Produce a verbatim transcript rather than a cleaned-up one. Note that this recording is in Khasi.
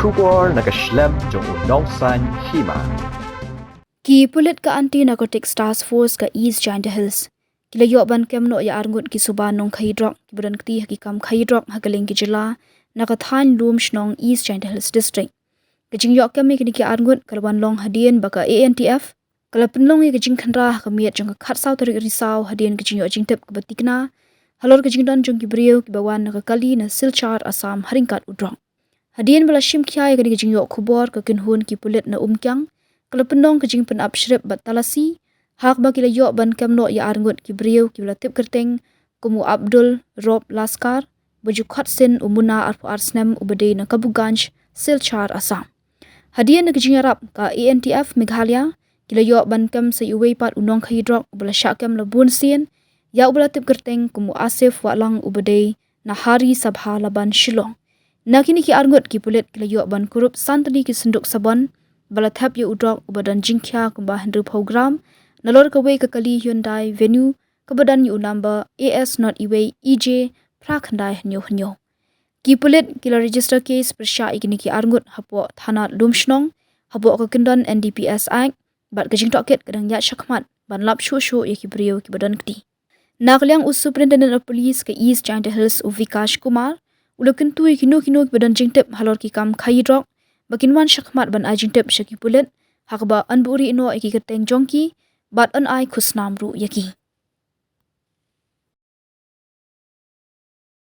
Khubor na ka shlem jong u Nongsaiñ Hima. Ki pulit ka Anti Narcotics Task Force ka East Jaintia Hills ki la ïoh ban kem noh ïa arngut ki suba nongkhaïi drok kiba don kti ha ki kam khaïi drok ha kylleng ki jylla na ka thaiñ Lumshnong, East Jaintia Hills District. Ka jingïoh kem ïa kine ki arngut ka la wan long hadien ba ka A N T F ka la pynlong ïa ka jingkhynra ha ka miet jong ka khatsaw tarik Risaw hadien ka jingïoh jingtip kaba tikna halor ka jingdon jong ki briew kiba wan na ka kali na Silchar, Assam ha ryngkat u drok. Hadien ba la shim khia ïa kane ka jingïoh khubor, ka kynhun ki pulit na Umkiang ka la pynlong ka jingpynap shrip bad talasi, ha kaba ki la ïoh ban kem noh ïa arngut ki briew kiba la tip kyrteng kum u Abdul Rob Laskar, ba ju khot sien u Muna, arphew ar snem, uba dei na Kabuganj, Silchar, Assam. Hadien na ka jingïarap ka A N T F Meghalaya, ki la ïoh ban kem sa ïa uwei pat u nongkhaïi drok uba la shah kem la bun sien, ïa uba la tip kyrteng kum u Asif Wahlang, uba dei na Hari Sabha Laban, Shillong. Na kine ki arngut ki pulit ki la ïoh ban kurup san tylli ki synduk sabon ba la thep ïa u drok uba don jingkhia kumba hynriewphew gram nalor kawei ka kali Hyundai Venue kaba don ïa u number A S not iwei E J phra khyndai hynñiew hynñiew. Ki pulit ki la register case pyrshah ïa kine ki arngut hapoh thana Lumshnong hapoh ka kyndon N D P S Act, bad ka jingtohkit ka dang ïaid shakhmat ban lap shuh shuh ïa ki briew kiba don kti. Na ka liang u Superintendent of Police ka East Jaintia Hills, u Vikash Kumar, u la kyntu ïa kino kino kiba don jingtip halor ki kam khaïi drok ba kin wan shakhmat ban ai jingtip sha ki pulit, ha kaba yn buhrieh noh ïa ki kyrteng jong ki bad yn ai khusnam ruh ïa ki.